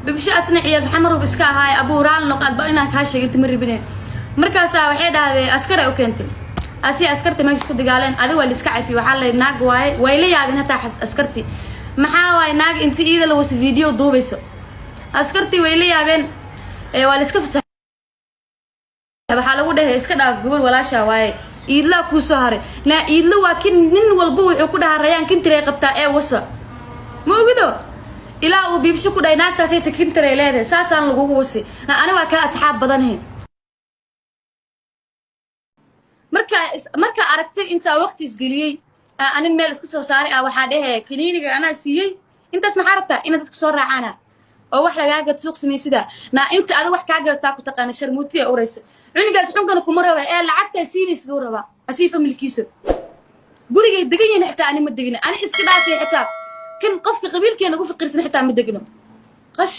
Bibsho asna ciyaal xamarow iska ahaay. Abuu, raali noq, adba inaan kaa sheeginta ma ribine. Markaasaa waxay dhahdee askar ay u keentay, asi askarta meesha isku dagaaleen. Adi waa la iska cafiye, waxaa la naag waaye. Way la yaabeen hataa askarti. Maxaa waaye, naag inti iida la wasa video duubayso? Askartii way la yaabeen. Waa la iska fasax. Waxaa lagu dhahay, iska dhaaf, gobol walaashaa waaye. Iidlaa kuu soo haray naa. Iidlo waa kin nin walba wuxuu ku dhahaa, Rayaan kintiray qabtaa ee wasa ma ogido. Ilaa uu Biibsho ku dhahay, naagtaasay ta kintiray leedahay, saasaan lagugu wasi na. Ani waa kaa asxaab badanahay. Markaa aragtay intaa waqti isgeliyey, anin meel iska soo saaray, waxaa dhehe kaniiniga anaa siiyey. Intaas maxaa rabtaa? Inaad dadka soo raacaana oo wax lagaa gad suuq samaysida naa. Inta adiga wax kaa gadataa ku taqaana sharmuutiya uraysa. Cunigaas xunkana kuma raba ee lacagtaa siinaysid uu rabaa, asii familkiisa gurigay degan yihiin. Xitaa ani ma degino, ani iska dhaafay. Xitaa kan qofka qabiilkeena ugu faqiirsan xitaa ma degno. Qash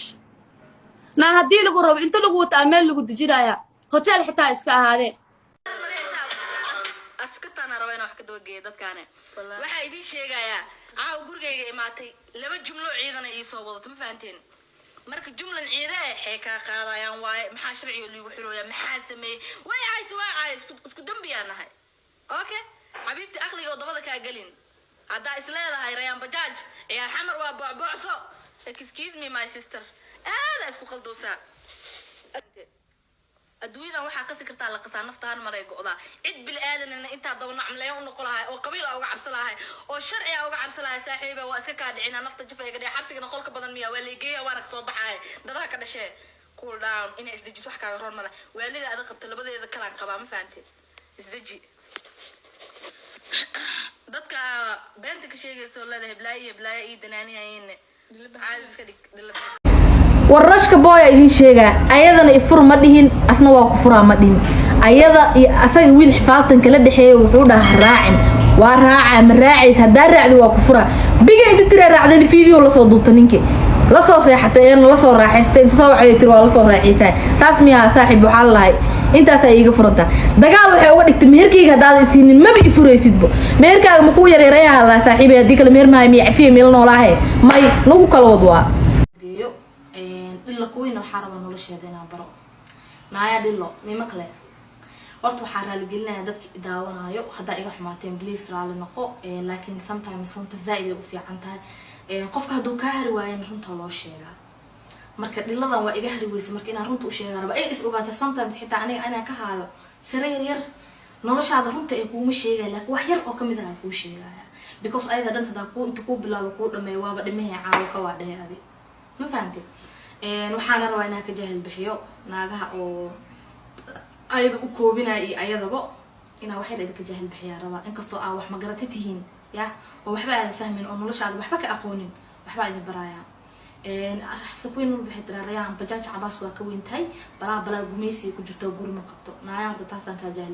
naa. Haddii lagu rabo, inta lagu wataa meel lagu dejinaya, hotel xitaa iska ahaadee. Askartaana raba inaan wax ka dabageeyo. Dadkaane waxaa idiin sheegayaa, caawa gurigayga imaatay, laba jumlo ciidana ii soo wadato. Ma fahanteen? Marka jumlan ciide eh xee kaa qaadayaan waaye, maxaa sharciga liigu xirooya? Maxaa sameeyey? Way caayse, waa caay, isku dambiyaa nahay. Okay xabiibti, aqliga oo dabada kaa gelin. Haddaa is leedahay Rayaan Bajaaj ciyaar xamar waa boocboocso, excuse me, my sister, aada isku qaldoosaa. Adduunyadan waxaa qasi kartaa la qasaa, naftaan maray go'daa. Cid bili aadanana intaa daba nacmleeya u noqo lahay oo qabiil a uga cabsa lahay oo sharci a uga cabsa lahay. Saaxiiba, waa iska kaa dhicina. Nafta jafa iga dhica, xabsigana qolka badan miya waa laygeeya, waana kasoo baxaaya. Dadaha ka dhashee, cool down. Inay isdejis wax kaaga roon male. Waalida ada qabta labadeeda kalaan qabaa, ma fahanteed? Isdeji. Dadka beenta ka sheegaysa oo leedahay heblaayo iyo heblaayo iyo danaaniyayne, caadi iska dhig dhila. Warrashka booya idiin sheegaa, ayadana ifur ma dhihin, asna waa ku furaa ma dhihin. Ayada iyo asaga wiil xifaaltan kala dhexeeya. Wuxuu dhaha raacin, waa raacaa, ma raacaysa? Haddaa raacdi waa ku furaa. Biga inta tiraa raacdani, video lasoo duubta, ninkii lasoo seexatay eena lasoo raaxaystay. Inta soo wacayo tiri waa lasoo raaxaysaa. Saas miyaa saaxiib? Waxaa la lahay intaasaa iiga furantaa. Dagaal waxay uga dhigtay, meherkayga haddaad isiinin maba i furaysidbo. Meherkaaga makuu yareerayaha lahaa saaxiibay? Haddii kale meher mahay miya? Cafiya meelo noolaahe may nagu kala wad waa. Geeyo dhilla kuwiina. Waxaa rabaa nolosheeda inaan baro. Naaya dhillo nima kale. Horta waxaa raaligelinaya dadka i daawanayo. Haddaa iga xumaateen, please raali noqo. Laakiin sometimes runta zaa-id ay u fiican tahay. Qofka hadduu kaa hari waayana runta loo sheegaa. Marka dhilladan waa iga hari weysa, marka inaan runta u sheegaa raba ay is ogaata. Sometimes xitaa aniga inaan ka haayo sare yar yar noloshaada runta ay kuuma sheegaya, laakiin wax yar oo kamid ah kuu sheegaya, because ayada dhan hadaa ku inta kuu bilaabo kuu dhameeyo, waaba dhimahee caawo ka waa dhehe adi. Ma fahamtid? Waxaana rabaa inaan ka jahil bixiyo naagaha oo ayada u koobinaya iyo ayadaba inaa wax yar idinka jahil bixiyaa rabaa. Inkastoo aa wax magarata tihiin ya oo waxba aada fahmin oo noloshaada waxba ka aqoonin, waxbaa idin baraaya. Xafsa Queen walba waxay tiraa, Rayaan Bajaaj Cabaas waa ka weyn tahay, balaa balaa gumaysiga ku jirto, guri ma qabto. Naaya, horta taasaan kaa jahil.